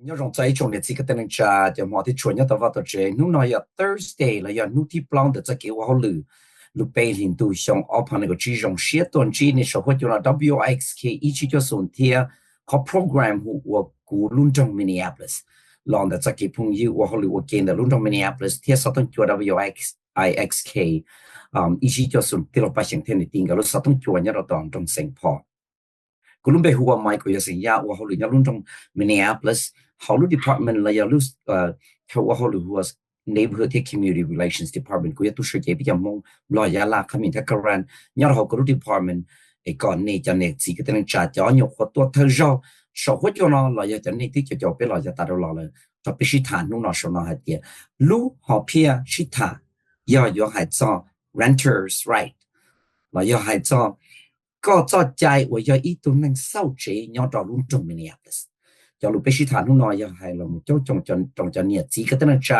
Nyob zoo txog ib tsoom niam txiv kwv tij neej tsa cov hmov thiab tshua nyob tau vaj tau tsev. Hnub no yog Thursday los yog hnub thib plaub ntawm txoj kev ua hauj lwm lub peb hlis ntuj xyoo ob phav nees nkaum tsib. Zoo siab tuaj ntsib nej saum huab cua no W I X K ib tsib cuaj xoom thiab qhov program hu ua Kuv Lub Nroog Minneapolis los ntawm txoj kev phooj ywg ua hauj lwm ua ke ntawm lub nroog Minneapolis thiab xov tooj cua W I X K ib tsib cuaj xoom tij laug Paj Xyeem thiab niam tij nkawd lub xov tooj cua nyob rau tom nroog Saint Paul. Kuv lub npe hu ua Michael, yog xeem Yaj ua hauj lwm nyob lub nroog Minneapolis hauv lub department los yog lub chaw ua hauj lwm hu ua Neighborhood thiab Community Relations Department. Kuv yog tub sawv cev peb cov Hmoob Nplog Yab Laj Qhab Mias thiab Karan nyob rau hauv kuv lub department es kom nej cov niam txiv kwv tij neej tsa cov nyuam qhuav tuaj thawj zaug saum huab cua no los yog cov nej twb caum caum peb los yog tas dhau los lawm rau peb sib tham hnub no saum no hais tias lub hom phiaj sib tham yog yuav hais txog renters right los yog hais txog koj txoj cai uas yog ib tug neeg xauj tsev nyob rau lub nroog Minneapolis. Cov lus peb sib tham hnub no yog hais los mus caub coom rau cov niam txiv kwv tij neej tsa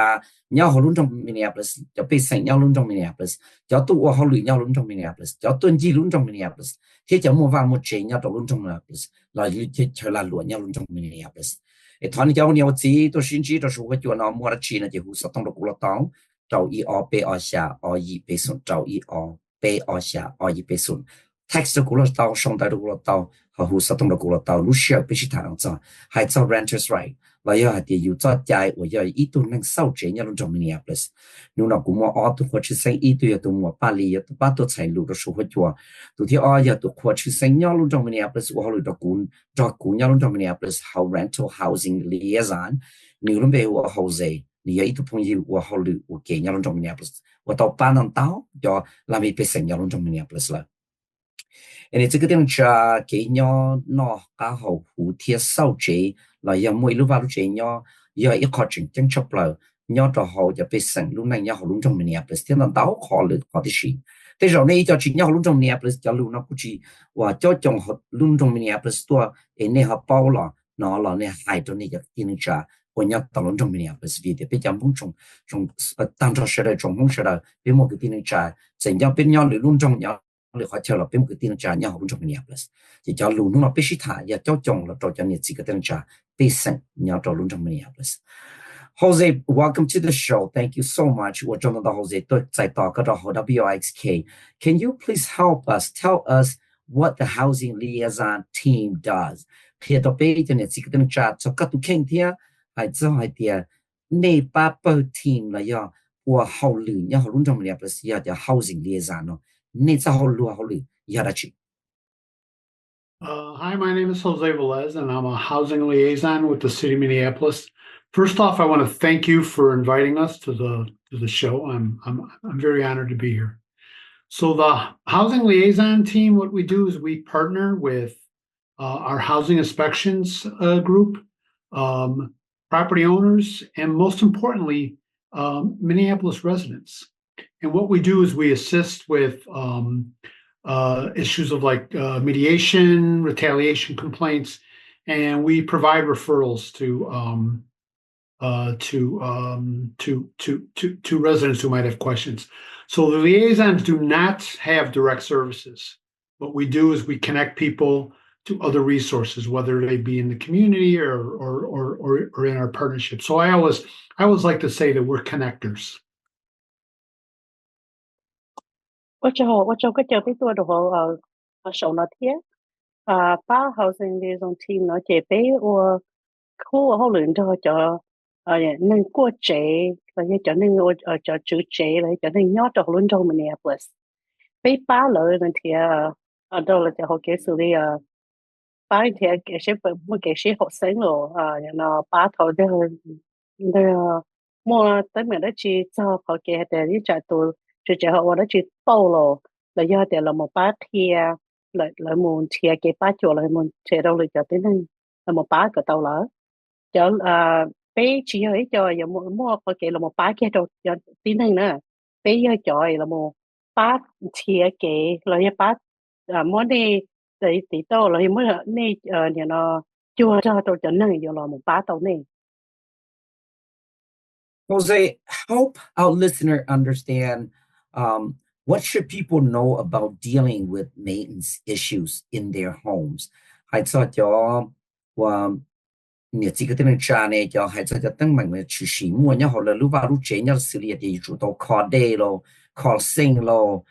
nyob hauv lub nroog Minneapolis, cov pej xeem nyob lub nroog Minneapolis, cov tuaj ua hauj lwm nyob lub nroog Minneapolis, cov tuaj ncig lub nroog Minneapolis thiab cov muaj vaj muaj tsev nyob rau lub nroog Minneapolis los chaw lag luam nyob lub nroog Minneapolis. Es thov nej cov ua niam ua txiv tuaj sib ntsib rau saum huab cua no, muaj dab tsi no ces hu xov tooj rau kuv los tau rau ib ob peb ob xya ob yim peb xoom, rau ib ob peb ob xya ob yim peb xoom. Text rau kuv los tau, sau ntawv rau kuv los tau, ho hu xov tooj rau kuv los tau. Lub sij hawm peb sib tham no txog hais txog renters right los yog hais tias yus txoj cai uas yog ib tug neeg xauj tsev nyob lub nroog Minneapolis. Hnub no kuv muaj ob tug qhua tshwj xeeb, ib tug yog tus muam Paj Lis, yog tus pab tuaj txhais lus rau saum huab cua. Tus thib ob yog tus qhua tshwj xeeb nyob lub nroog Minneapolis ua hauj lwm rau kuv, nrog kuv nyob lub nroog Minneapolis hauv rental housing liaison. Nws lub npe hu ua Jose, nws yog ib tug phooj ywg ua hauj lwm ua ke nyob lub nroog Minneapolis, ua tau pab ntau ntau cov laj mej pej xeem nyob lub nroog Minneapolis lawm. Es niam txiv kwv tij neej tsa, kev nyob noj qab haus huv thiab xauj tsev los yog muaj ib lub vaj lub tsev nyob yog ib qho tseem ceeb tshaj plaws nyob rau hauv cov pej xeem lub neej nyob hauv lub nroog Minneapolis thiab ntau ntau qhov lwm qhov tib si. Tej zaum nej ib co tsis nyob hauv lub nroog Minneapolis, cov lus no kuj tsis uas caub coom lub nroog Minneapolis tuaj es nej ho paub los no los nej hais rau nej cov kwv tij neej tsa uas nyob tau lub nroog Minneapolis, vim tias peb cov Hmoob tag nrho sawv daws, tsoom Hmoob sawv daws peb muaj kwv tij neej tsa, txawm nyob peb nyob lwm lub nroog nyob lwm qhov chaw los peb muaj kwv tij neej tsa nyob hauv lub nroog Minneapolis. Ces cov lus hnub no peb sib tham yog caub coom los rau cov niam txiv kwv tij neej tsa pej xeem nyob rau lub nroog Minneapolis. Jose, welcome to the show. Thank you so much. Ua tsaug ntau ntau Jose tuaj txais tos koj rau hauv W I X K. Can you please help us, tell us what the housing liaison team does? Qhia rau peb cov niam txiv kwv tij neej tsa txog koj tus kheej thiab hais txog hais tias nej pab pawg team los yog ua hauj lwm nyob hauv lub nroog Minneapolis yog cov housing liaison no, nej txoj hauj lwm, hauj lwm yog dab tsi? Uh, hi, my name is Jose Velez, and I'm a housing liaison with the city of Minneapolis. First off, I want to thank you for inviting us to the to the show. I'm I'm I'm very honored to be here. So the housing liaison team, what we do is we partner with uh, our housing inspections uh, group, um, property owners, and most importantly, um, Minneapolis residents. And what we do is we assist with um, uh, issues of like uh, mediation, retaliation complaints, and we provide referrals to um, uh, to, um, to to to to residents who might have questions. So the liaisons do not have direct services. What we do is we connect people to other resources, whether they be in the community or or or or, or in our partnership. So I always I always like to say that we're connectors. Ua tsaug, ua tsaug koj caw peb tuaj rau hauv show no thiab. Pab housing liaison team no ces peb ua khub ua hauj lwm nrog cov neeg kuaj tsev los yog cov neeg, cov tswv tsev los yog cov neeg nyob rau hauv lub nroog Minneapolis. Peb pab lawv nrhiav rau lawv cov hauv kev xws li pab nrhiav kev sib, muaj kev sib haum xeeb los no pab thaum ntawd muaj teeb meem dab tsi txog qhov kev hais tias ib tsam tus tswv tsev ho ua dab tsi pauj los, los yog tias los mus pab qhia, lawv mus nrhiav kev pab cuam los mus nrhiav rau lwm cov tib neeg los mus pab kom tau lawv. Cov, peb tsis yog ib co muaj qhov kev los mus pab kiag rau tib neeg na, peb yog cov los mus pab nrhiav kev los yog pab muab nej tiv tauj los yog muab nej nim no cuag rog rau cov neeg yuav los mus pab tau nej. Jose, help our listener understand um, what should people know about dealing with maintenance issues in their homes. Hais txog cov uas niam txiv kwv tij neej tsa ne, cov hais txog cov teeb meem tshwm sim muaj nyob hauv lawv lub vaj lub tsev nyob xws li tias yuav tsum tau kho dej los, kho xeej los,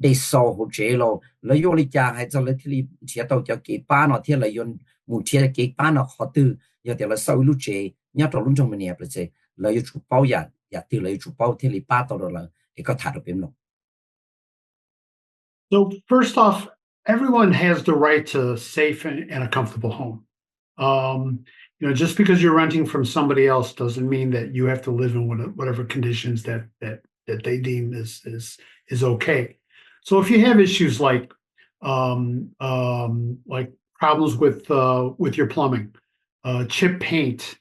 dej xau hauv tsev los, lawv yuav ua li cas hais txog lawv thiaj li nrhiav tau cov kev pab no thiab lawv yuav mus nrhiav kev pab no qhov twg? Yog tias lawv xauj ib lub tsev nyob rau lub nroog Minneapolis, lawv yuav tsum paub yam, yam twg lawv yuav tsum paub thiaj li pab tau rau lawv es koj tham rau peb mloog. So first off, everyone has the right to safe and, and a comfortable home. Um, you know, just because you're renting from somebody else doesn't mean that you have to live in what, whatever conditions that that that they deem is is is okay. So if you have issues like um, um, like problems with uh, with your plumbing, uh, chip paint,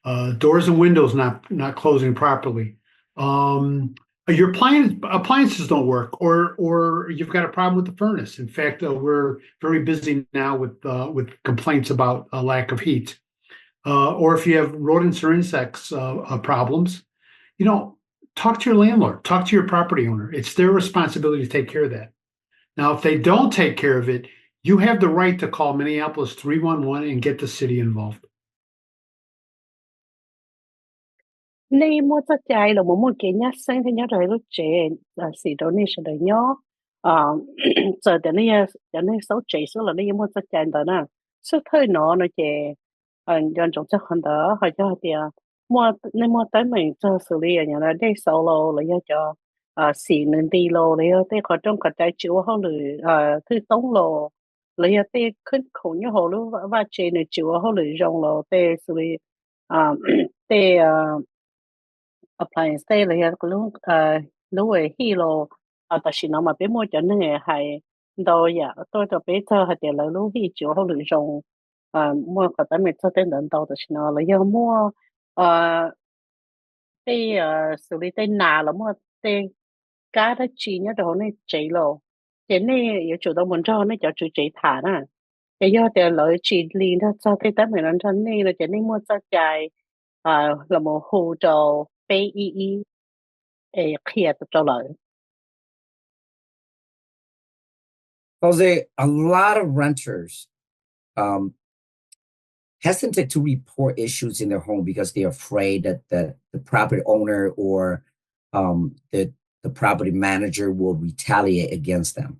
uh, doors and windows not not closing properly, um, your appliance, appliances don't work, or or you've got a problem with the furnace. In fact, uh, we're very busy now with uh, with complaints about a lack of heat, uh, or if you have rodents or insects uh, uh, problems, you know, talk to your landlord, talk to your property owner. It's their responsibility to take care of that. Now, if they don't take care of it, you have the right to call Minneapolis three one one and get the city involved. Nej muaj txoj cai los mus muaj kev nyab xeeb thiab nyob rau lub tsev xis rau nej sawv daws nyob. Txawm tias nej yog cov neeg xauj tsev xwb los nej yeej muaj txoj cai ntawd na. Xub thawj no no ces nco ntsoov txog qhov ntawd, ho yog hais tias nej muaj teeb meem txog xws li dej xau los los yog cov xis nws nti los los yog tej qhov rooj qhov rais tsis ua hauj lwm thwj toob los los yog tej khwb khoom nyob hauv lub vaj tsev nws tsis ua hauj lwm zoo los tej xws li tej appliance tej los yog lub hij los, tam sim no mas peb muaj cov neeg hais ntau yam tuaj rau peb txog hais tias lawv lub hij tsis ua hauj lwm zoo, muaj qhov teeb meem txog tej ntawd ntau tam sim no los yog muaj tej xws li tej nas los muaj tej kab dab tsi nyob rau hauv nej tsev los, ces nej yuav tsum tau mus nrog nej cov tswv tsev tham na. Ces yog tias lawv tsis li nrog txog tej teeb meem no nrog nej no ces nej muaj txoj cai los mus hu rau peb ib ib es qhia rau lawv. Jose, a lot of renters um, hesitant to report issues in their home because they're afraid that the, the property owner or um, the, the property manager will retaliate against them.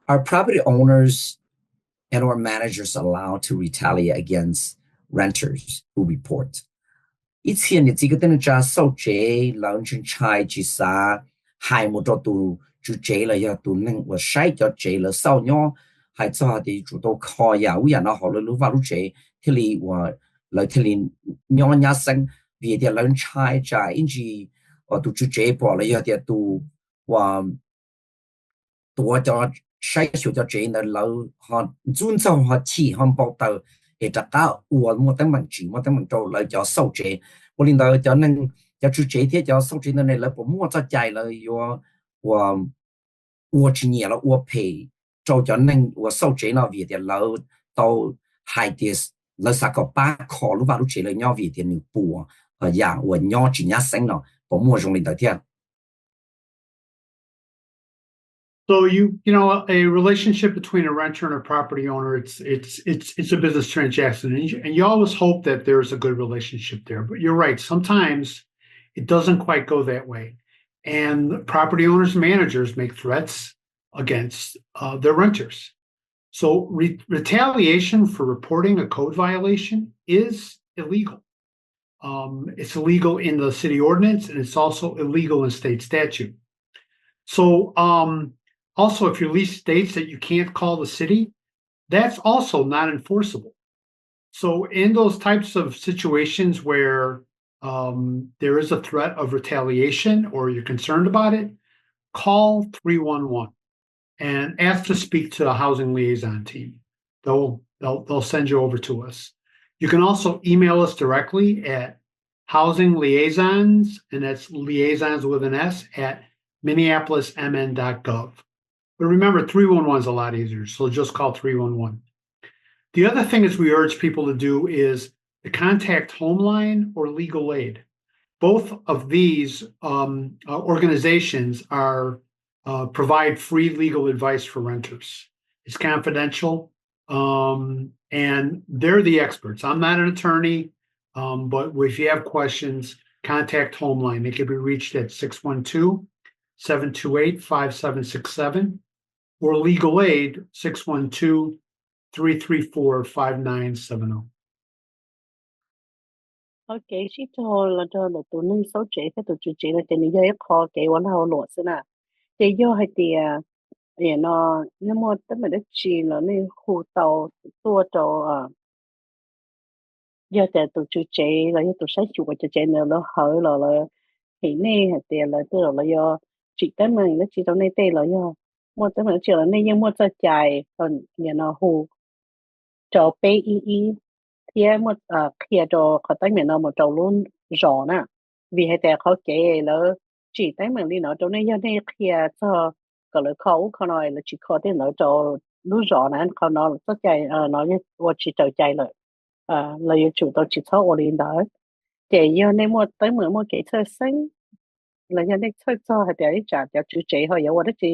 Are property owners and or managers allowed to retaliate against renters who report? Ib txhia niam txiv kwv tij neej tsa xauj tsev lawv ntshai ntshai tsis xav hais mus rau tus tswv tsev los yog tus neeg uas saib cov tsev lawv xauj nyob, hais txog tias yuav tsum tau kho yam ub yam no hauv lawv lub vaj lub tsev thiaj li uas lawv thiaj li nyob nyab xeeb, vim tias lawv ntshai tsam ib ntsis tus tswv tsev pom los yog tias tus uas tuav cov, saib xyuas cov tsev ntawd lawv ho ntxub ntxaug ho chim ho npau taws es rov qab ua muaj teeb meem tsim muaj teeb meem rau lawv cov xauj tsev. Ua li ntawd cov neeg, cov tswv tsev thiab cov xauj tsev ntawd ne lawv puas muaj txoj cai lawv yuav ua, ua tsis nyiam los ua phem rau cov neeg uas xauj tsev no vim tias lawv tau hais tias lawv xav kom pab kho lub vaj lub tsev lawv nyob vim tias nws puas yam uas nyob tsis nyab xeeb no, puas muaj zoo li ntawd thiab? So you you know a relationship between a renter and a property owner, it's it's it's it's a business transaction, and you, and you always hope that there's a good relationship there. But you're right, sometimes it doesn't quite go that way, and property owners and managers make threats against uh, their renters. So re- retaliation for reporting a code violation is illegal. Um, it's illegal in the city ordinance, and it's also illegal in state statute. So, um, also, if your lease states that you can't call the city, that's also not enforceable. So, in those types of situations where um, there is a threat of retaliation or you're concerned about it, call three one one and ask to speak to the housing liaison team. They'll, they'll, they'll send you over to us. You can also email us directly at housing liaisons, and that's liaisons with an S, at minneapolismn.gov. But remember, three one one is a lot easier, so just call three one one. The other thing is we urge people to do is to contact Homeline or Legal Aid. Both of these um, uh, organizations are uh, provide free legal advice for renters. It's confidential. Um, And they're the experts. I'm not an attorney, um, but if you have questions, contact Homeline. They can be reached at six one two, seven two eight, five seven six seven or Legal Aid, six one two, three three four, five nine seven oh. Ok, sib raug los rau ntawm tus neeg xauj tsev thiab tus tswv tsev no ces nws yog ib qho kev ua lag ua luam xwb na. Ces yog hais tias no nej muaj teeb meem dab tsi los nej hu tau tuaj rau, yog tias tus tswv tsev los yog tus saib xyuas cov tsev ntawd lawv hawv los lawv hem nej hais tias lawv twb los lawv yuav tsim teeb meem dab tsi rau nej tej los yog muaj teeb meem dab tsi los nej yeej muaj txoj cai no hu rau peb ib ib thiab muaj qhia rau qhov teeb meem no mus rau lub zos na. Vim hais tias qhov kev lawv tsim teeb meem li no rau nej yog nej qhia txog kom lawv kho ub kho no lawv tsis kho tej ntawd rau lub zos na, qhov no txoj cai no ua tsis raws cai lawm. Lawv yuav tsum tau tsis txhob ua li ntawd. Ces yog nej muaj teeb meem muaj kev txhawj xeeb los yog nej txhawj txog hais tias ib tsam cov tswv tsev ho yuav ua dab tsi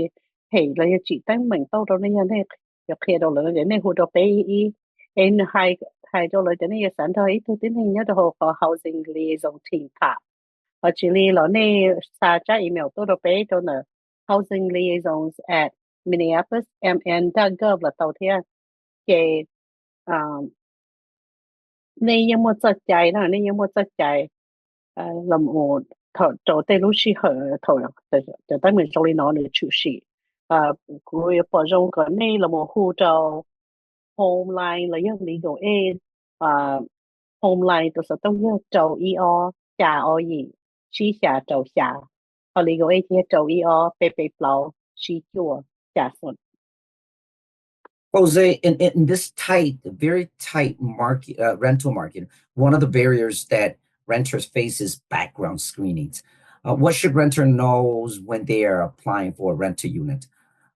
hem los yog tsim teeb meem tauj rau nej, yog nej yuav qhia rau lawv ces nej hu rau peb ib ib, es nws hais rau lawv tias nej yuav xav nrog ib tug tib neeg nyob rau hauv qhov housing liaison team tham. Ho tsis li los nej xa tsab email tuaj rau peb rau ntawm housing liaisons at minneapolis m n dot gov los tau thiab. Ces nej yeej muaj txoj cai na, nej yeej muaj txoj cai los mus thaum rau tej lub sij hawm thaum cov teeb meem zoo li no nws tshwm sim. Kuv yuav pom zoo kom nej los mus hu rau Homeline los yog Legal Aid. Homeline tus xov tooj yog rau ib ob xya ob yim tsib xya rau xya, ho Legal Aid yog rau ib ob peb peb plaub tsib cuaj xya xoom. Jose, in, in this tight, very tight market, uh, rental market, one of the barriers that renters face is background screenings. Uh, what should renter knows when they are applying for a rental unit?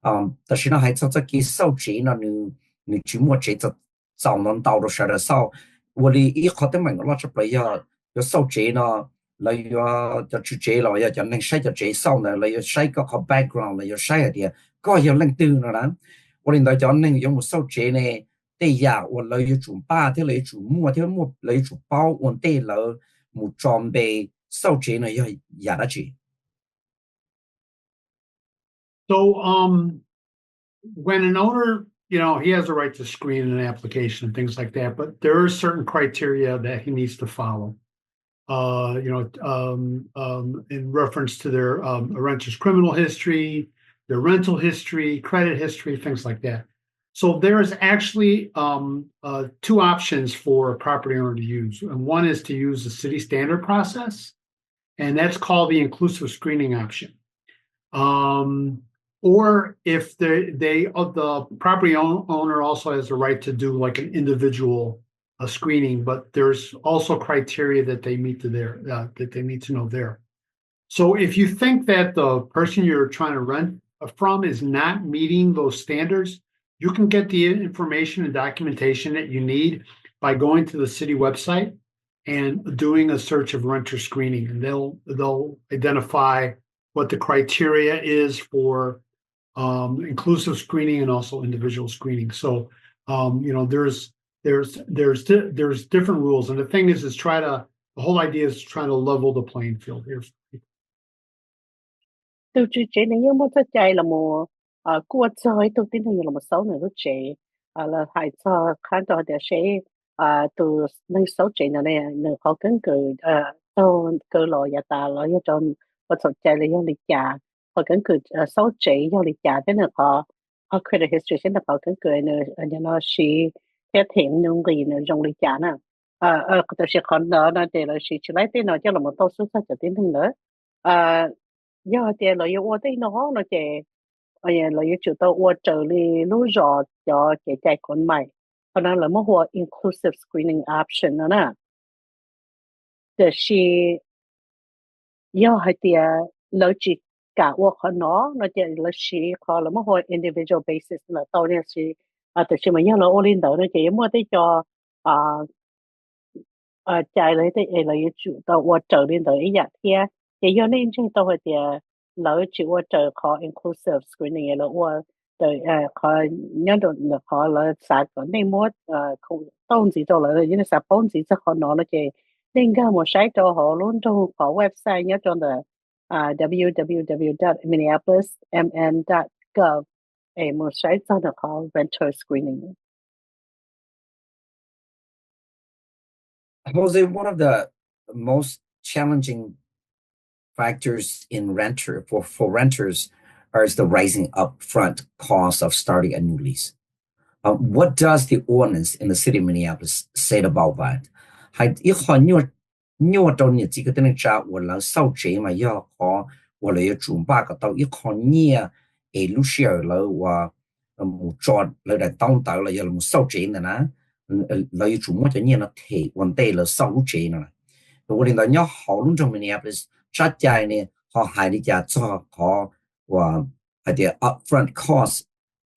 Um, tam sim no hais txog txoj kev xauj tsev no nws, nws tsis muaj tsev txaus ntau ntau rau sawv daws xauj. Ua li ib qhov teeb meem loj tshaj plaws yog yuav xauj tsev no, lawv yuav cov tswv tsev los yog cov neeg saib cov tsev xauj ntawd lawv yuav saib koj qhov background, lawv yuav saib hais tias koj yog leej twg no na. Ua li ntawd cov neeg yuav mus xauj tsev ne, tej yam uas lawv yuav tsum npaj thiab lawv yuav tsum muaj thiab muaj lawv yuav tsum paub ua ntej lawv mus tso npe xauj tsev no yog yam dab tsi? So, um, when an owner, you know, he has a right to screen an application and things like that, but there are certain criteria that he needs to follow. Uh, you know, um, um, in reference to their um, a renter's criminal history, their rental history, credit history, things like that. So there is actually um, uh, two options for a property owner to use, and one is to use the city standard process, and that's called the inclusive screening option. Um, or if they, they uh, the property own, owner also has the right to do like an individual uh, screening, but there's also criteria that they meet to their uh, that they need to know there. So if you think that the person you're trying to rent from is not meeting those standards, you can get the information and documentation that you need by going to the city website and doing a search of renter screening, and they'll they'll identify what the criteria is for um, inclusive screening and also individual screening. So um, you know, there's there's there's there's different rules, and the thing is, is try to the whole idea is to try to level the playing field here. Tus tswv tsev nws yeej muaj txoj cai los mus kuaj txog ib tug tib neeg los mus xauj nws lub tsev, los hais txog qhab rau tias seb tus neeg xauj tsev no nws qhov keeb kwm tau kaw los yav tas los yog rau ua txhaum cai los yog li cas, qhov keeb kwm xauj tsev yog li cas thiab nws qhov, qhov credit history thiab nws qhov keeb kwm nws no siv thiab them nws nqis nws zoo li cas na. Tab sis qhov ntawd no ces lawv siv tsis laib tej no coj los tau xub txog cov tib neeg ntawd. Yog hais tias lawv yuav ua tej no no ces lawv yuav tsum tau ua raws li lub zos cov kev cai kov mais, qhov no lawv muab hu ua inclusive screening option no na. Tiam sis yog hais tias lawv tsis kam ua qhov no no ces lawv siv qhov lawv muab hu ua individual basis los tau, tiam sis mas yog lawv ua li ntawd no ces yuav muaj tej co cai lawv yuav tsum tau ua raws li ntawd ib yam thiab. Ces yog nej ntseeg tau hais tias lawv tsis ua raws qhov inclusive screening lawv ua qhov nyob rau qhov lawv xav kom nej muab tau ntxiv rau lawv, yog nej xav paub ntxiv txog qhov no no ces nej nkag mus saib rau hauv lub nroog qhov website nyob rau ntawm www dot minneapolis m n dot gov es mus saib txog ntawm qhov renter screening. Jose, one of the most challenging factors in renter for, for renters is the rising upfront cost of starting a new lease. Uh, what does the ordinance in the city of Minneapolis say about that? Hais ib qho nyuaj, nyuaj rau niam txiv kwv tij neej tsa uas lawv xauj tsev mas yog qhov uas lawv yuav tsum npaj kom tau ib qho nyiaj es lub sij hawm lawv uas mus tso lawv daim ntaub ntawv los yog lawv mus xauj tsev ntawd na, lawv yuav tsum muab cov nyiaj no them ua ntej lawv xauj lub tsev no. Ua li ntawd nyob hauv lub nroog Minneapolis tsab cai ne ho hais li cas txog qhov uas hais tias upfront cost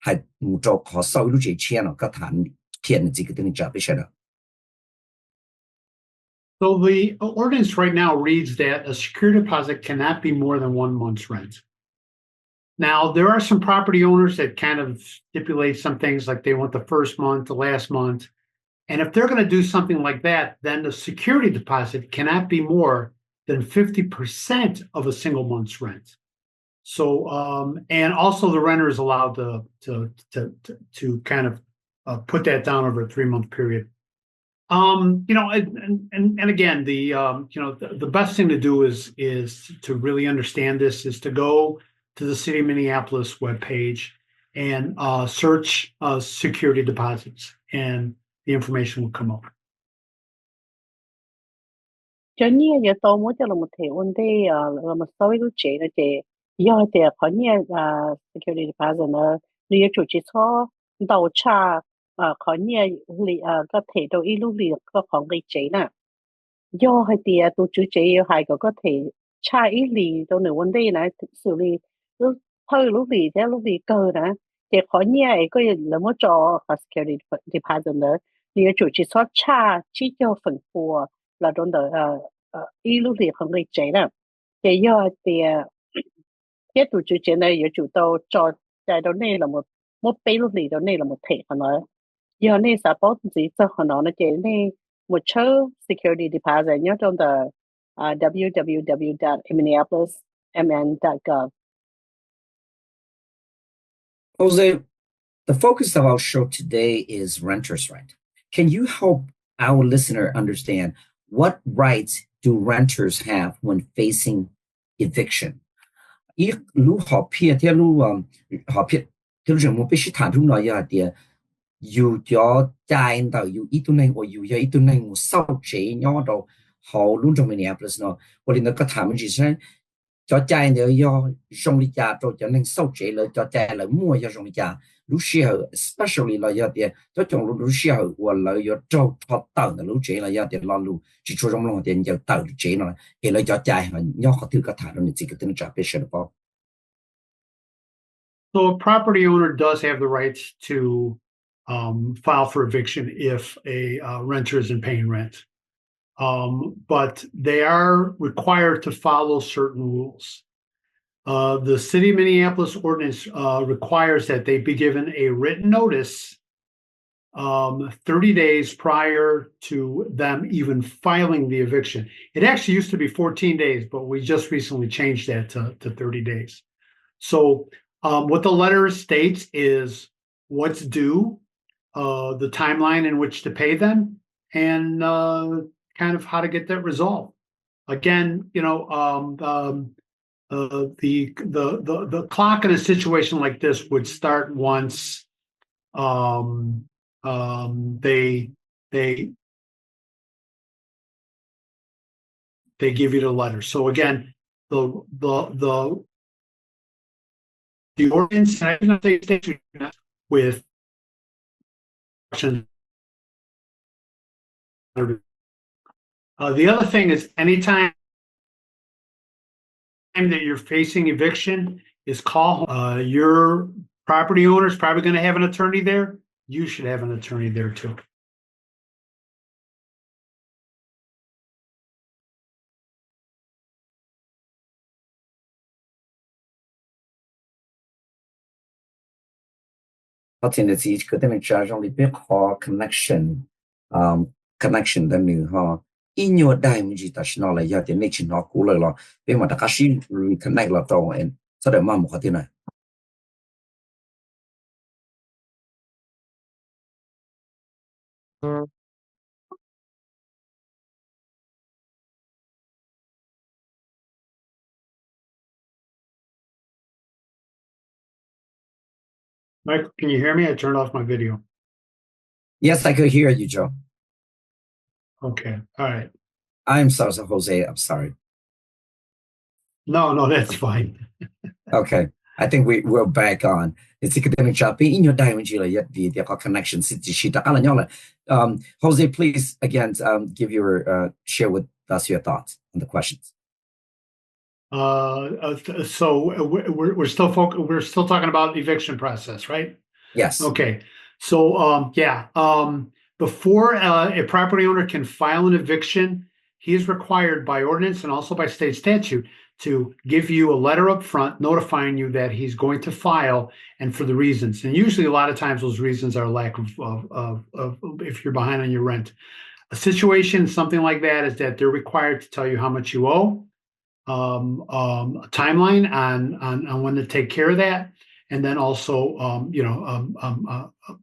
hais mus rau qhov xauj ib lub tsev tshiab no, koj tham qhia niam txiv kwv tij neej tsa peb sawv daws. So the ordinance right now reads that a security deposit cannot be more than one month's rent. Now, there are some property owners that kind of stipulate some things like they want the first month, the last month. And if they're going to do something like that, then the security deposit cannot be more than fifty percent of a single month's rent. So, um, and also the renter is allowed to, to, to, to, to kind of uh, put that down over a three month period. Um, you know, and, and, and again, the, um, you know, the, the best thing to do is, is to really understand this, is to go to the City of Minneapolis webpage and uh, search uh, security deposits, and the information will come up. Cov nyiaj yuav tau muab coj los them ua ntej los mus xauj ib lub tsev no ces yog tias qhov nyiaj security deposit no nws yuav tsum tsis txhob ntau tshaj qhov nyiaj koj them rau ib lub hlis koj qhov nqi tsev na. Yog hais tias tus tswv tsev yuav hais kom koj them tshaj ib hlis rau nws ua ntej na, xws li thawj lub hlis thiab lub hlis kawg na, ces qhov nyiaj es koj lawv muab tso qhov security deposit ntawd nws yuav tsum tsis txhob tshaj tsib caug feem pua los rau ntawm ib lub hlis qhov nqi tsev na. Ces yog hais tias thiab tus tswv tsev ntawd yuav tsum tau tso cai rau nej los muab peb lub hlis rau nej los them qhov no. Yog nej xav paub ntxiv txog qhov no no ces nej mus tshawb security deposit nyob rau ntawm www dot minneapolis m n dot gov. Jose, the focus of our show today is renters' right. Can you help our listener understand what rights do renters have when facing eviction? Ib lub hom phiaj thiab lub hom phiaj thiab lub zeem muag peb sib tham hnub no yog hais tias yus cov cai ntawm yus ib tug neeg uas yus yog ib tug neeg mus xauj tsev nyob rau hauv lub nroog Minneapolis no, ua li ntawd koj tham me ntsis saib cov cai ntawd yog zoo li cas rau cov neeg xauj tsev, lawv cov cai lawv muaj yog zoo li cas, lub sij hawm especially los yog tias cov coom lub sij hawm uas lawv yuav raug rho tawm ntawm lub tsev los yog tias lo lus tsis tshua zoo mloog tias ncaws tawm tsev no, es lawv cov cai nyob qhov twg, koj tham rau niam txiv kwv tij neej tsa peb sawv daws paub. So a property owner does have the right to um, file for eviction if a uh, renter isn't paying rent. Um, but they are required to follow certain rules. Uh, the city of Minneapolis ordinance uh, requires that they be given a written notice um, thirty days prior to them even filing the eviction. It actually used to be fourteen days, but we just recently changed that to, to thirty days. So, um, what the letter states is what's due, uh, the timeline in which to pay them, and uh, kind of how to get that resolved. Again, you know, um, um, uh, the, the the the clock in a situation like this would start once um, um, they they they give you the letter. So again, the the the the ordinance and I think they state with uh, the other thing is anytime that you're facing eviction is call uh, your property owner is probably going to have an attorney there. You should have an attorney there too. Thov txim niam txiv kwv tij neej tsa, zoo li peb qhov connection, um, connection ntawm nws ho ib nyuag daig me ntsis tam sim no lawm, yog tias nej tsis hnov kuv lawm los peb mam rov qab sib reconnect los rau, sawv daws maj mus qhov twg na. Michael, can you hear me? I turned off my video. Yes, I could hear you, Joe. Okay, all right. I'm sorry, Jose, I'm sorry. No, no, that's fine. Okay, I think we, we're back on. It's a good thing, peb ib nyuag daig me ntsis lawm, yog vim tias qhov connection xwb, tiam sis rov qab los nyob lawm. Um, Jose, please, again, um, give your, uh, share with us your thoughts on the questions. Uh, uh, th- so uh, we're, we're we're still foc- we're still talking about eviction process, right? Yes. Okay. So um, yeah, um, before uh, a property owner can file an eviction, he is required by ordinance and also by state statute to give you a letter up front notifying you that he's going to file and for the reasons. And usually, a lot of times, those reasons are lack of, of, of, of if you're behind on your rent. A situation, something like that, is that they're required to tell you how much you owe, um, um, a timeline on, on, on when to take care of that, and then also, um, you know, um, um, uh,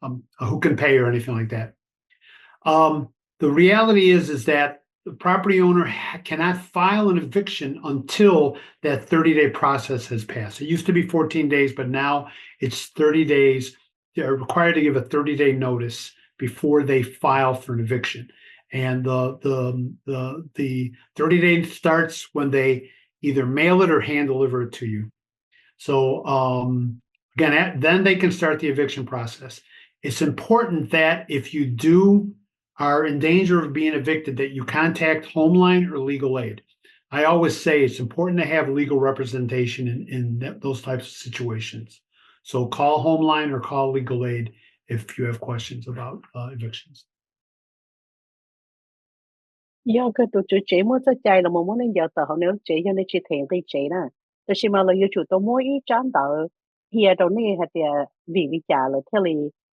um, who can pay or anything like that. Um, the reality is, is that the property owner ha- cannot file an eviction until that thirty day process has passed. It used to be fourteen days, but now it's thirty days. They're required to give a thirty day notice before they file for an eviction. And the, the, the, the thirty day starts when they either mail it or hand deliver it to you. So um, again, then they can start the eviction process. It's important that if you do are in danger of being evicted, that you contact Homeline or Legal Aid. I always say it's important to have legal representation in, in th- those types of situations. So call Homeline or call Legal Aid if you have questions about uh, evictions. Yog kawg tus tswv tsev muaj txoj cai los mus muab nej ncaws tawm hauv nej lub tsev yog nej tsis them nqi tsev na, tab sis mas lawv yuav tsum tau muab ib tsab ntawv qhia rau nej hais tias vim li cas lawv thiaj li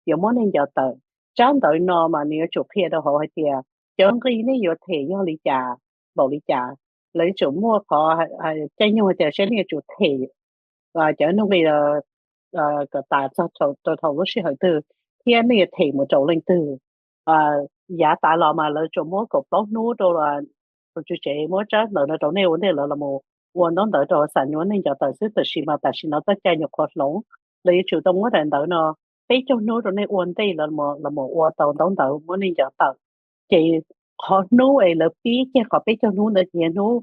yuav muab nej ncaws tawm. Tsab ntawv no mas nws yuav tsum qhia rau hauv hais tias cov nqi nej yuav them yog li cas, npaum li cas. Lawv yuav tsum muaj qhov caij nyoog hais tias saib nej yuav tsum them cov nqi kom tas txog rau thaum lub sij hawm twg thiab nej yuav them mus rau leej twg. Yav tas los mas lawv tsuas muab kaum plaub hnub rau tus tswv tsev muab tsab ntawv no rau nej ua ntej lawv los mus ua ntaub ntawv rau xam nyuam nej nco tawm xwb, tab sis mas tam sim no txoj cai nyuam qhuav hloov, lawv yuav tsum tau muab daim ntawv no peb caug hnub rau nej ua ntej lawv los mus ua tau ntaub ntawv muab nej nco tawm. Ces qhov hnub es lawv pib kiag qhov peb caug hnub ntawd ces yog hnub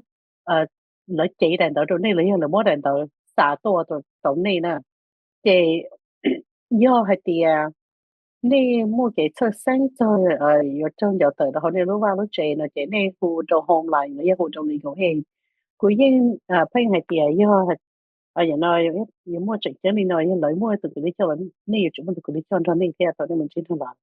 lawv cev daim ntawv rau nej los yog lawv muab daim ntawv xa tuaj rau nej na. Ces yog hais tias nej muaj kev txhawj xeeb txog yuav raug nco tawm rau hauv nej lub vaj lub tsev no ces nej hu rau Homeline los yog hu rau Legal Aid. Kuv yeej pheej hais tias yog no yuav muaj tseem ceeb li no, yog lawv muaj tus kws li coj los nej yuav tsum muaj tus kws li coj nrog nej thiab thaum nej mus ntsib nrog lawv.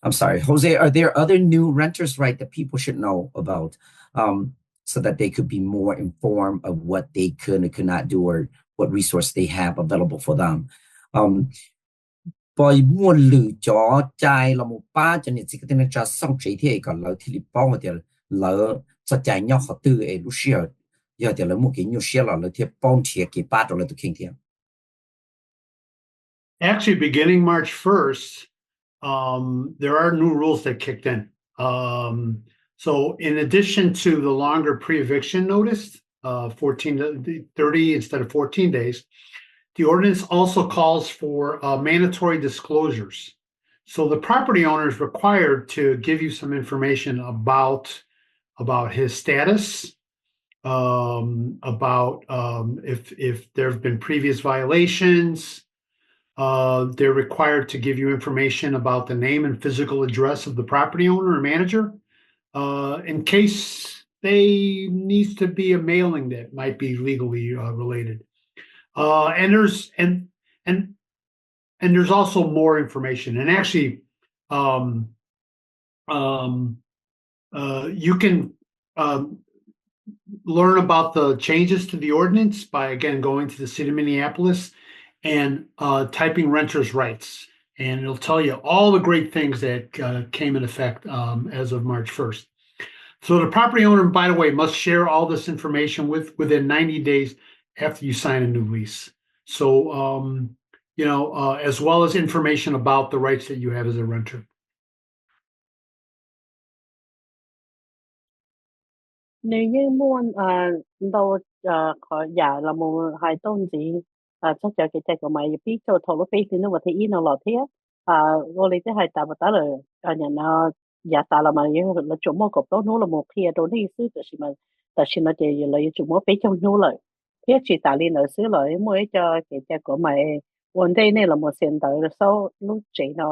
I'm sorry, Jose, are there other new renters, right, that people should know about, um, so that they could be more informed of what they could and could not do or what resource they have available for them? Um, puas muaj lwm cov cai los mus pab cov niam txiv kwv tij neej tsa xauj tsev thiab kom lawv thiaj li paub hais tias lawv txoj cai nyob qhov twg es lub sij hawm yog tias lawv muaj kev nyuaj siab los lawv thiaj paub nrhiav kev pab rau lawv tus kheej thiab? Actually, beginning March first, um, there are new rules that kicked in. Um, so, in addition to the longer pre eviction notice, uh, fourteen to thirty instead of fourteen days, the ordinance also calls for uh, mandatory disclosures. So, the property owner is required to give you some information about about his status, um, about um, if if there have been previous violations. Uh, they're required to give you information about the name and physical address of the property owner or manager, uh, in case they needs to be a mailing that might be legally uh, related. Uh, and there's and and and there's also more information. And actually, um, um, Uh, you can um, learn about the changes to the ordinance by, again, going to the city of Minneapolis and uh, typing renters' rights. And it'll tell you all the great things that uh, came in effect um, as of March first. So the property owner, by the way, must share all this information with within ninety days after you sign a new lease. So, um, you know, uh, as well as information about the rights that you have as a renter. Nws yeej muaj ntau qhov yam los mus hais tau ntxiv txog cov kev cai kom mas pib rau thaum lub peb hlis ntuj vas thib ib no los thiab. Ua li twb hais tas puas tab lawm, nim no yav tas los mas lawv tsuas muaj kaum plaub hnub los mus qhia rau nej xwb, tab sis tam sim no ces lawv yuav tsum muab peb caug hnub lawm. Thiab tsis tas li ntawd xwb los muaj ib co kev cai kom mas ua ntej nej los mus xiam ntawv xauj lub tsev no,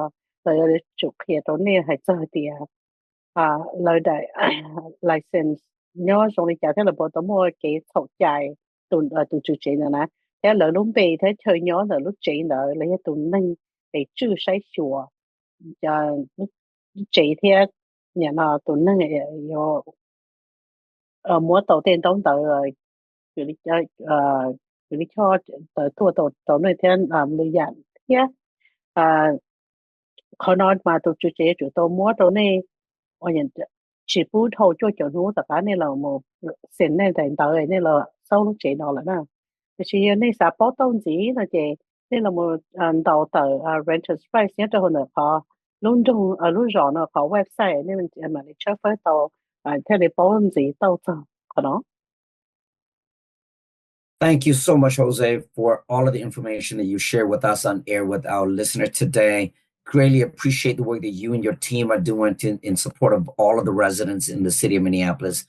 lawv yuav tsum qhia rau nej hais txog tias lawv daim license nyob zoo li cas thiab lawv puas tau muaj kev txhaum cai tus tswv tsev ntawd na, thiab lawv lub npe thiab chaw nyob ntawm lub tsev ntawd los yog tus neeg es tswj saib xyuas lub tsev thiab nim no tus neeg yuav muab tau tej ntaub ntawv kws li choj tawv tuaj rau nej thiab li yam thiab qhov no mas tus tswv tsev yuav tsum tau muab rau nej, tsis pub dhau cuaj caum hnub tom qab nej los mus xiam nej daim ntawv nej los xauj lub tsev no lawm na. Tiam sis yog nej xav paub tau ntxiv no ces nej los mus ntaus tawm renters' rights nyob rau hauv ntawm qhov lub nroog lub zos no qhov website, nej mam li tshawb fawb tau thiaj li paub ntxiv tau txog qhov no. Thank you so much, Jose, for all of the information that you share with us on air with our listeners today. Greatly appreciate the work that you and your team are doing to, in support of all of the residents in the city of Minneapolis.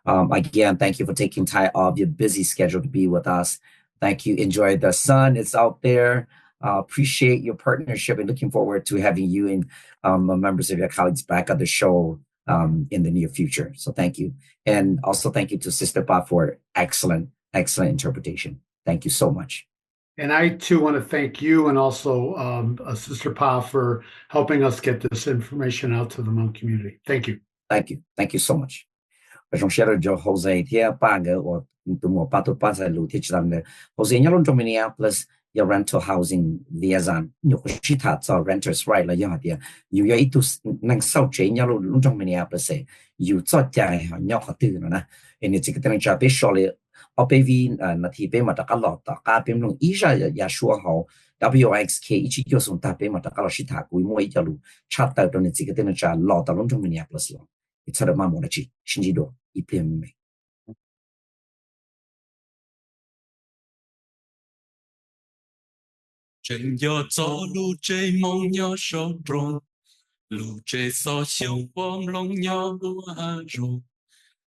Um, again, thank you for taking time off your busy schedule to be with us. Thank you. Enjoy the sun. It's out there. Uh, appreciate your partnership and looking forward to having you and um, members of your colleagues back on the show um, in the near future. So thank you. And also thank you to Sister Pa for excellent, excellent interpretation. Thank you so much. And I too want to thank you and also um, uh, Sister Pa for helping us get this information out to the Hmong community. Thank you. Thank you. Thank you so much. Zoo siab rau Jose thiab Paj nkawd uas tus muam Paj tub Paj Xais Lus thiab tsis tas ntawd, Jose nyob lub nroog Minneapolis yog rental housing liaison, nyuam qhuav sib tham txog renters' right los yog hais tias yus yog ib tug neeg xauj tsev nyob lub nroog Minneapolis, yus txoj cai nyob qhov twg no na. Es niam txiv kwv tij neej tsa peb so li ob peb vib nas this peb mam rov qab los tom qab peb mloog ib zaj ya suab hauv W O X K ib tsib cuaj xoom tag peb mam rov qab los sib tham. Kuv muaj ib co lus tshaj tawm rau niam txiv kwv tij neej tsa los tom lub nroog Minneapolis los es txhob rau maj mus dab tsi. Sib ntsib dua ib pliag me me. Tseem nco txog lub tsev Hmoob nyob saum nroog, lub tsev xov xyoo pom nplooj nyob ua hav zoov,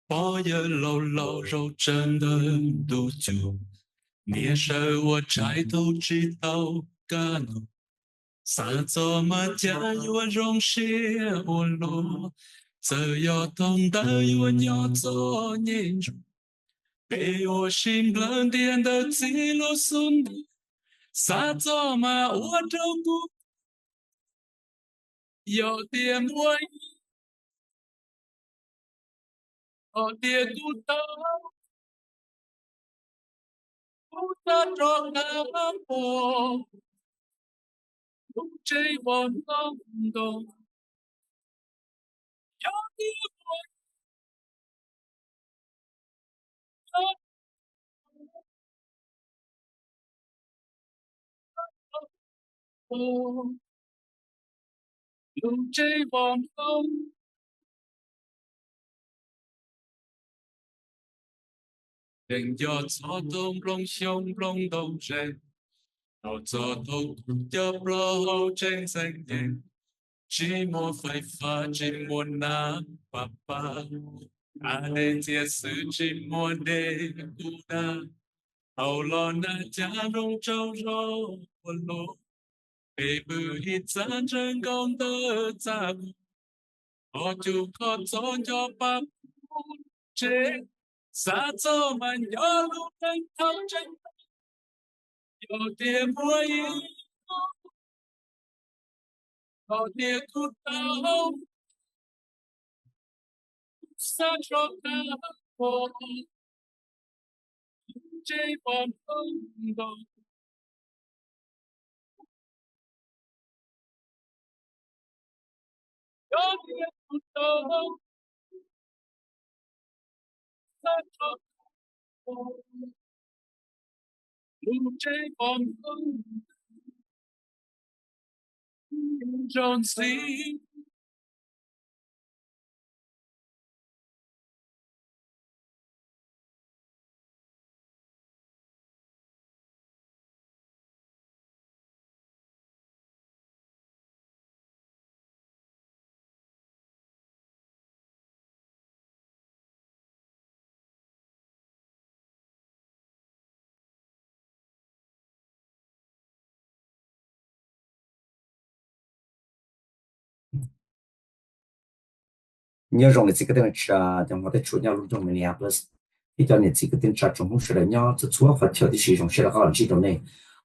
pog yawg laus laus zaum tsawv ntawm ntuj cub, niam sawv ua tshais tu tsis tau kaj ntug. Xav txog mas cas yuav zoo siab ua luaj, txawm yog thaum ntawd yuav nyob txom nyem ntsuav. Peb ua si nplawg ntiag ntawm txiv lub xub ntiag, xav txog mas ua rau kuv yog tias muaj ib yam tias kuv tau kuv xav rov qab pom lub tsev uas ntau ntau, yog tias muaj ib yam lub tsev uas ntau. Tseem nco txog tau nplooj xyoo nplooj ntoo ze, los txog tau kuv cov plaub hau tseem ntxeev nyem, tsis muaj fais fab tsis muaj nab pab pab, a dej ntxias xwb tsis muaj dej kuv da. Hauv los nag cav nroo tsaug zog ua luaj, peb pw ib txaj ntsawg nkaus ntawm txaj, qhov cub qhov txob nco pa pub tsev, xav txog mas nco lub neej thaum tseem yog tias muaj ib yam tias kuv tau Nyob zoo niam txiv kwv tij neej tsa cov hmov thiab tshua nyob lub nroog Minneapolis, thiab cov niam txiv kwv tij neej tsa tsoom Hmoob sawv daws nyob txhua txhua qhov chaw tib si, zoo siab rov qab los ntsib rau nej.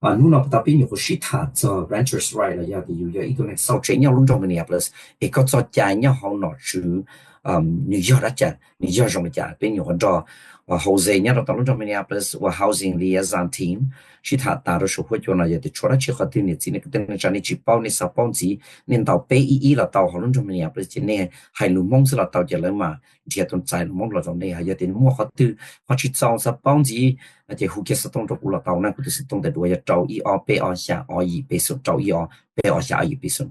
Hnub no kuv tau pib nyuam qhuav sib tham txog renters' rights los yog tias yus yog ib tug neeg xauj tsev nyob lub nroog Minneapolis, es koj txoj cai nyob hauv nom tswv nws yog dab tsi, nws yog zoo li cas. Peb nyuam qhuav nrog Jose nyob rau tom lub nroog Minneapolis ua housing liaison team, sib tham tas rau saum huab cua no. Yog tias tshuav dab tsi qhov twg niam txiv kwv tij neej tsa nej tsis paub, nej xav paub ntxiv, nej ntaus peb ib ib los tau hauv lub nroog Minneapolis, ces nej hais lus Hmoob xwb los tau, ces lawv mam nrhiav tus txais lus Hmoob los rau nej. Yog tias muaj qhov twg ho tsis txaus xav paub ntxiv, ces hu kiag xov tooj rau kuv los tau na. Kuv tus xov tooj ntawm duav yog rau ib ob peb ob xya ob yim peb xoom, rau ib ob peb ob xya ob yim peb xoom.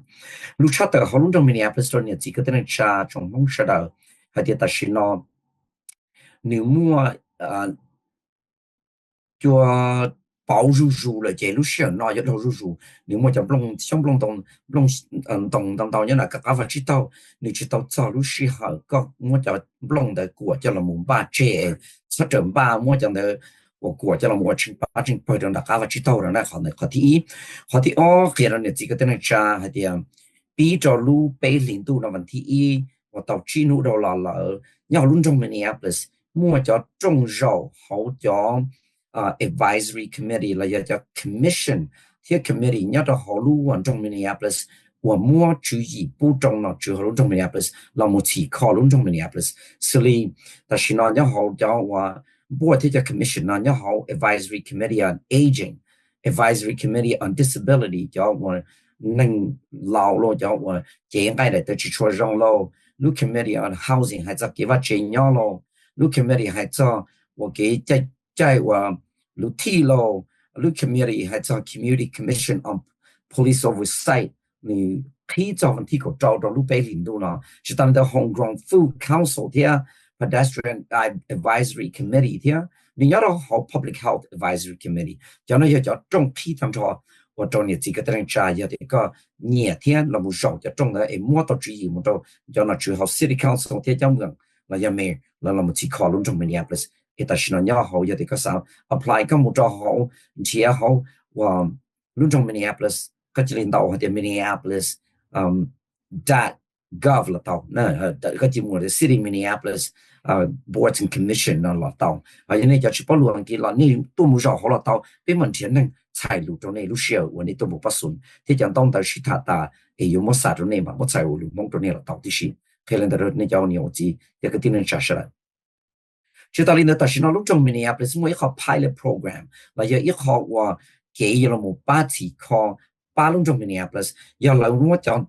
Lus tshaj tawm hauv lub nroog Minneapolis rau niam txiv kwv tij neej tsa tsoom Hmoob sawv daws hais tias tam sim no nws muaj cua pauv zuj zus lawm, ces lub sij hawm no yuav dhau zuj zus. Nws muaj cov nplooj xyoob nplooj ntoo ntau ntau nyob nram koj qab vaj tsib taug, nws tsis tau txog lub sij hawm koj muab cov nplooj ntawd kuam coj los mus npaj tseg, txhob rawm npaj muab cov ntawd uas kuam coj los mus ua tseem pab tseem pawg rau nram qab vaj tsib taug no na. Qhov ntawd qhov thib ib. Qhov thib ob, qhia rau niam txiv kwv tij neej tsa hais tias pib rau lub peb hlis ntuj no vas thib ib uas tau tsib hnub dhau los lawm, nyob hauv lub nroog Minneapolis muaj cov rooj zaum hauv cov advisory committee los yog cov commission thiab committee nyob rau hauv lub nroog Minneapolis uas muab tswv yim pub rau nom tswv hauv lub nroog Minneapolis los mus txhim kho lub nroog Minneapolis. Xws li tam sim no nyob hauv cov uas npuaj thiab cov commission no nyob hauv Advisory Committee on Aging, Advisory Committee on Disability, cov uas neeg laus lauj, cov uas cev nqaij daim tawv tsis tshua zoo lauj, lub Committee on Housing hais txog kev vaj tsev nyob lauj, lub committee hais txog uas kev caij uas luv thij lauj, lub committee hais txog Community Commission on Police Oversight, nws qhib txog vas thib kaum rau rau lub peb hlis ntuj no. Tsis tas li ntawd, Homegrown Food Council thiab Pedestrian Advisory Committee thiab nws nyob rau hauv Public Health Advisory Committee. Cov no yog cov rooj qhib tag nrho uas rau niam txiv kwv tij neej tsa, yog tias koj nyiam thiab los mus zaum cov rooj ntawd es muab tau tswv yim mus rau cov nom tswv hauv City Council thiab cov mayor los yog mayor lawv los mus txhim kho lub nroog Minneapolis. Es tam sim no nyob hauv, yog tias koj xav apply koj mus rau hauv, nrhiav hauv uas lub nroog Minneapolis, koj cia li ntaus hais tias Minneapolis dot gov los tau. Koj cia li mus City Minneapolis Boards and Commission no los tau. Yog nej cov tsis paub lus Askiv los nej tuaj mus zaum hauv los tau, peb mam nrhiav neeg txhais lus rau nej lub sij hawm uas nej tuaj mus pab xun thiab cov ntaub ntawv sib tham tas es yuav muab xa rau nej mas muab txhais lus Hmoob rau nej los tau tib si. Qhia li ntawd rau nej cov niam ua txiv thiab kwv tij neej tsa sawv daws. Tsis tas li ntawd, tam sim no lub nroog Minneapolis muaj ib qho pilot program los yog ib qho uas kev yuav los mus pab txhim kho pab lub nroog Minneapolis, yog lawv muab cov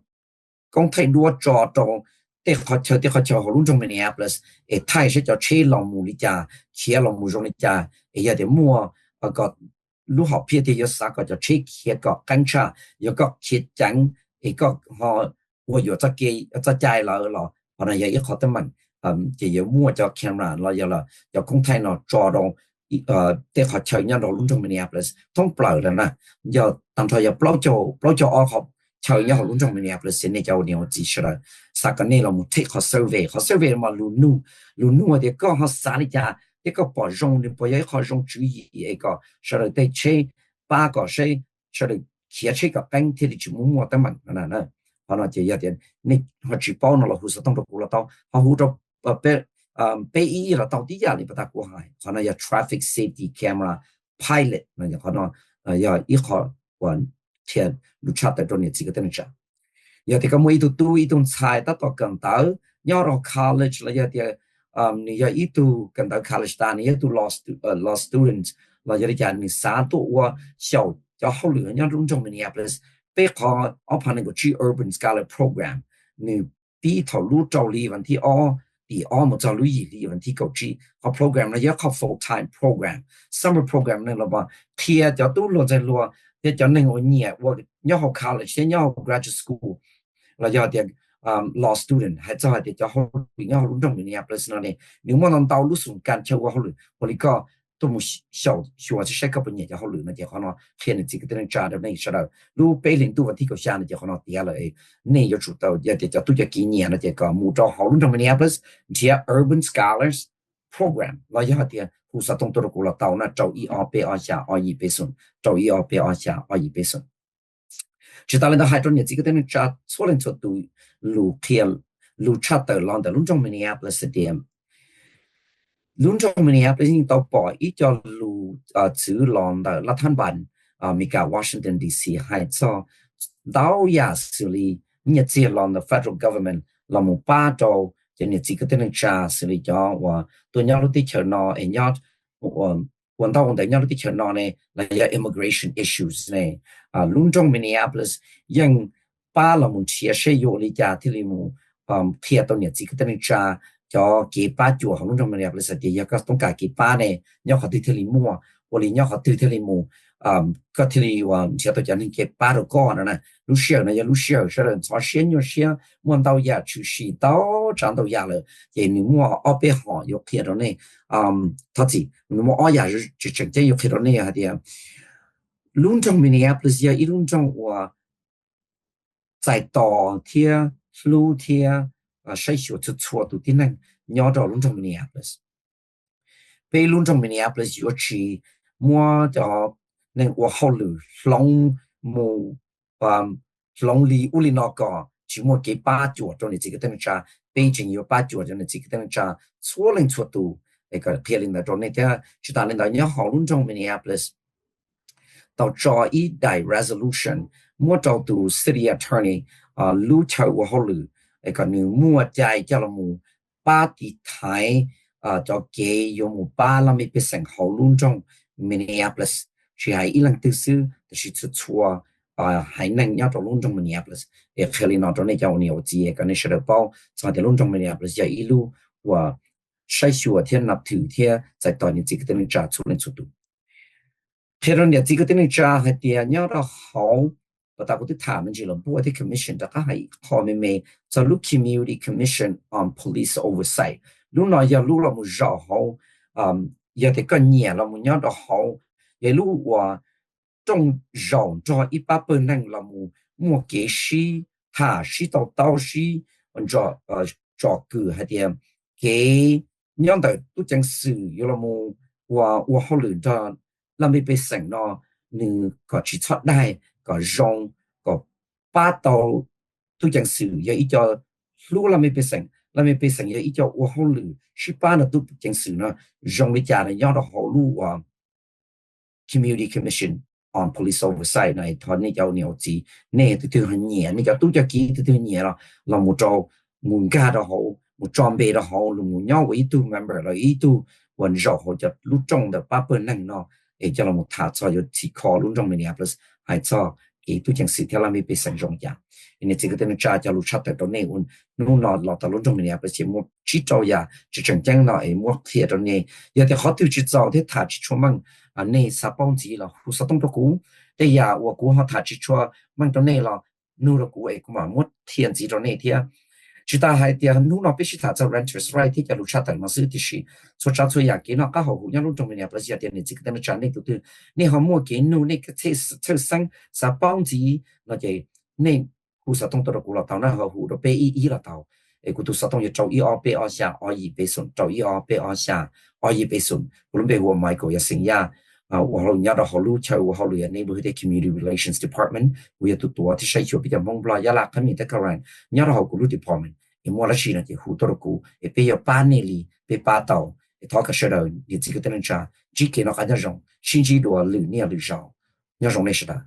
koob thaij duab tso rau tej qhov chaw tej qhov chaw hauv lub nroog Minneapolis es thaij saib cov tsheb los mus li cas, khiav los mus zoo li cas, es yog tias muaj kom lub hom phiaj tiag yuav xav kom cov tsheb khiav kom qeeb tshaj, yog koj khiav ceev es koj ho ua yuam txoj cai lawm los qhov no yog ib qho teeb meem. Ces yuav muaj cov camera los yog cov koob thaij no tso rau tej qhov chaw nyob rau lub nroog Minneapolis thoob plaws lawm na. Yog tag nrho yog plaub caug ob qhov chaw nyob hauv lub nroog Minneapolis. Nej cov niam ua txiv sawv daws, xav kom nej los mus take qhov survey, qhov survey mas lus nug, lus nug tias koj ho xav li cas thiab koj pom zoo li puas yog ib qho zoo tswv yim es kom sawv daws tej tsheb pab kom seb sawv daws khiav tsheb kom qeeb thiaj li tsis muaj muaj teeb meem no. Qhov no ces yog tias nej ho tsis paub no los hu xov tooj rau kuv los tau, ho hu rau peb ib los tau tib yam li pas tas kuv hais. Qhov no yog traffic safety camera pilot no, qhov no yog ib qho uas qhia lus tshaj tawm rau niam txiv kwv tij neej tsa. Yog tias koj muaj ib tug tub ib tug ntxhais tab tom kawm ntawv nyob rau college los yog tias nws yog ib tug kawm ntawv college tas, nws yog ib tug law students los yog li cas, nws xav tuaj ua xyaum cov hauj lwm nyob lub nroog Minneapolis. Peb qhov ob phav nees nkaum tsib Urban Scholar Program, nws pib thaum lub rau hli vas thib ob, tim ob mus txog lub yim hli vas thib kaum tsib. Qhov program no yog qhov full time program, summer program ne los qhia cov tub hluas ntxhais hluas thiab cov neeg uas nyiam ua nyob hauv college thiab nyob hauv graduate school los yog tias law student hais txog hais tias cov hauj lwm nyob hauv lub nroog Minneapolis no ne, nws muaj ntau ntau lub xum kas chaw ua hauj lwm. Ua li koj tuaj mus xyaum xyuas saib koj puas nyiam cov hauj lwm no ces qhov no qhia niam txiv kwv tij neej tsa rau nej sawv daws. Lub peb hlis ntuj vas thib kaum xya no ces qhov no tiav lawm. Nej yuav tsum tau, yog tias cov tub cov kiv nyiam no ces kom mus rau hauv lub nroog Minneapolis nrhiav Urban Scholars Program los yog hais tias hu xov tooj tuaj rau kuv los tau na, rau ib ob peb ob xya ob yim peb xoom, rau ib ob peb ob xya ob yim peb xoom. Tsis tas li ntawd hais rau niam txiv kwv tij neej tsa txhua leej txhua tus, lus qhia, lus tshaj tawm los ntawm lub nroog Minneapolis hais tias lub nroog Minneapolis yeej tau pom ib co lus txwv los ntawm laj thab npas Meskas Washington D C hais txog ntau yam xws li nyiaj txiag los ntawm federal government los mus pab rau cov niam txiv kwv tij neej tsa xws li cov uas tuaj nyob lub teb chaws no es nyob ua ntau ua ntawv nyob lub teb chaws no ne, los yog immigration issues ne. Lub nroog Minneapolis yeej pab los mus nrhiav seb yuav ua li cas thiaj li mus qhia tau niam txiv kwv tij neej tsa cov kev pab cuam hauv lub nroog Minneapolis hais tias yog koj toob kas kev pab ne, nyob qhov twg thiaj li muaj, ua li nyob qhov twg thiaj li mus, koj thiaj li ua nrhiav tau cov neeg kev pab rau koj no na. Lub sij hawm no yog lub sij hawm sawv daws ntxhov siab nyuaj siab, muaj ntau yam tshwm sim tau tsav ntau yam lawm, ces nws muaj ob peb hom yuav qhia rau nej. Thov txim, nws muaj ob yam tseem ceeb yuav qhia rau nej hais tias lub nroog Minneapolis yog ib lub nroog uas txais tos thiab hlub thiab saib xyuas txhua txhua tus tib neeg nyob rau lub nroog Minneapolis. Peb lub nroog Minneapolis yuav tsis muab cov neeg ua hauj lwm hloov mus hloov li ub li no kom tsis muaj kev pab cuam rau niam txiv kwv tij neej tsa. Peb tseem yuav pab cuam rau niam txiv kwv tij neej tsa txhua leej txhua tus. Es kom qhia li ntawd rau nej thiab. Tsis tas li ntawd nyob hauv lub nroog Minneapolis tau tso ib daim resolution muab rau tus city attorney lub chaw ua hauj lwm es kom nws muaj cai coj los mus pab tiv thaiv cov kev yuav mus pab laj mej pej xeem hauv lub nroog Minneapolis. Tsis hais ib leej twg xwb tab sis txhua txhua haiv neeg nyob rau lub nroog Minneapolis. Es qhia li no rau nej cov ua niam ua txiv kom nej sawv daws paub txog tias lub nroog Minneapolis yog ib lub uas saib xyuas thiab nab thwm thiab txais tos niam txiv kwv tij neej tsa txhua leej txhua tus. Qhia rau niam txiv kwv tij neej tsa hais tias nyob rau hauv, puas tas kuv twb tham me ntsis los npuaj thiab commission rov qab hais ib qho me me txog lub Community Commission on Police Oversight. Lub no yog lub los mus zaum hauv, yog tias koj nyiam los mus nyob rau hauv, yog ib lub uas rooj zaum nrog ib pab pawg neeg los mus muaj kev sib tham sib tau taub sib tsom kwm hais tias kev nyob ntawm tub ceev xwm yuav los mus ua, ua hauj lwm nrog laj mej pej xeem no nws kom tsis txhob daig, kom zoo, kom pab tau tub ceev xwm yog ib co hlub laj mej pej xeem, laj mej pej xeem yog ib co ua hauj lwm sib pab nrog tub ceev xwm no zoo li cas nyob rau hauv lub uas Community Commission on Police Oversight no. Thov nej cov ua niam ua txiv, nej tus twg ho nyiam, nej cov tub cov kiv tus twg nyiam los los mus rau, mus nkag rau hauv, mus tso npe rau hauv, los mus nyob ua ib tug member los ib tug uas zaum hauv cov lub rooj ntawm pab pawg neeg no es coj los mus tham txog yuav txhim kho lub nroog Minneapolis hais txog kev tub ceev xwm thiab laj mej pej xeem zoo li cas. Niam txiv kwv tij neej tsa, cov lus tshaj tawm rau nej ua hnub no los tau lub nroog Minneapolis ces muaj tsib rau yam tseem tseem ceeb no es muab qhia rau nej. Yog tias qhov twg tsis txaus thiab tham tsis tshua meej, nej xav paub ntxiv los hu xov tooj rau kuv. Tej yam uas kuv ho tham tsis tshua meej rau nej los nug rau kuv es kuv mam muab qhia ntxiv rau nej thiab. Tsis tas hais tias hnub no peb sib tham txog renters' rights thiab cov lus tshaj tawm no xwb, tiam sis txhua tsav txhua yam kev noj qab haus huv nyob lub nroog Minneapolis, yog tias niam txiv kwv tij neej tsa nej tus twg, nej ho muaj kev nug, nej txhawj xeeb xav paub ntxiv no ces nej hu xov tooj tuaj rau kuv los tau na, ho hu rau peb ib ib los tau. Es kuv tus xov tooj yog rau ib ob peb ob xya ob yim peb xoom, rau ib ob peb ob xya ob yim peb xoom. Kuv lub npe hu ua Michael, yog xeem Yaj, ua hauj lwm nyob rau hauv lub chaw ua hauj lwm Neighborhood and Community Relations Department. Kuv yog tus tuav thiab saib xyuas peb cov Hmoob Nplog Yab Laj Qhab Mias thiab Khav Rais nyob rau hauv kuv lub department. Es muaj dab tsi no ces hu tuaj rau kuv es peb yuav pab nej li peb pab tau. Es thov kom sawv daws niam txiv kwv tij neej tsa ntsib kev noj qab nyob zoo, sib ntsib dua lwm niaj lwm zaus. Nyob zoo nej sawv daws.